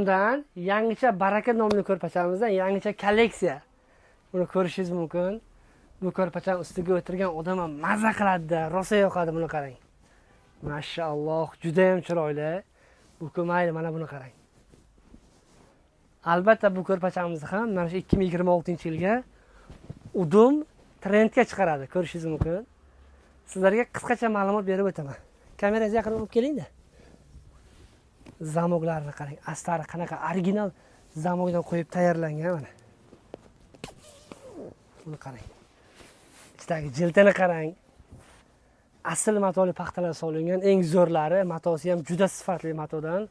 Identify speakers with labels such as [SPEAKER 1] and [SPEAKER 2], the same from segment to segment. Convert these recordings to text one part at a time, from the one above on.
[SPEAKER 1] Udumdan yangicha Baraka nomli ko'rpachamizdan yangicha kolleksiya. Buni ko'rishingiz mumkin. Bu ko'rpachani ustiga o'tirgan odam ham maza qiladida, rosa yoqadi. Buni qarang. Mashalloh, juda ham chiroyli. Bu mayli, mana buni qarang. Albatta bu ko'rpachamizni ham mana shu 2026-yilga Udum trendga chiqaradi, ko'rishingiz mumkin. Sizlarga qisqacha ma'lumot berib o'taman. Kamerangizni yaqin olib kelingda. Zamoklarni qarang, astari qanaqa original zamokdan qo'yib tayyorlangan mana. Buni qarang. Ichidagi jildini qarang. Asl matoli paxtalar solingan, eng zo'rlari, matosi ham juda sifatli matodan.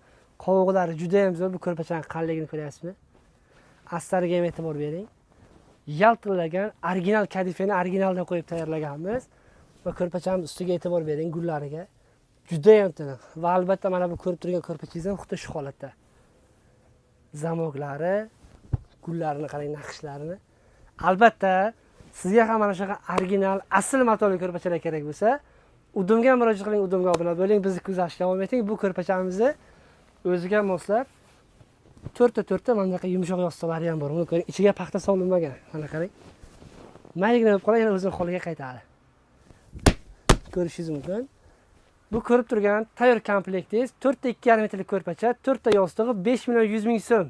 [SPEAKER 1] Qovoqlari juda ham zo'r. Bu ko'rpachaning qalinligini ko'ryapsizmi? Astariga ham e'tibor bering. Yaltillagan original kadifeni originaldan qo'yib tayyorlaganmiz. Va ko'rpachamiz ustiga e'tibor bering, gullariga. Juda ham tiniq. Va albatta mana bu ko'rib turgan ko'rpachingiz ham xuddi shu holatda. Zamoklari, gullarini qarang, naqshlarini. Albatta sizga ham mana shunaqa original, asl matoli ko'rpachalar kerak bo'lsa, Udumga murojaat qiling, Udumga obuna bo'ling, bizni kuzatishda davom eting. Bu ko'rpachamizni o'ziga moslab to'rtta mana bunaqa yumshoq yostiqlari ham bor. Buni ko'ring, ichiga paxta solinmagan. Mana qarang. Mayligina bo'lib qoladi, yana o'zining holiga qaytadi. Ko'rishingiz mumkin. Bu ko'rib turgan tayyor komplektingiz 4 ta 2,5 metrlik ko'rpacha, 4 ta yostig'i 5 million 100 ming so'm.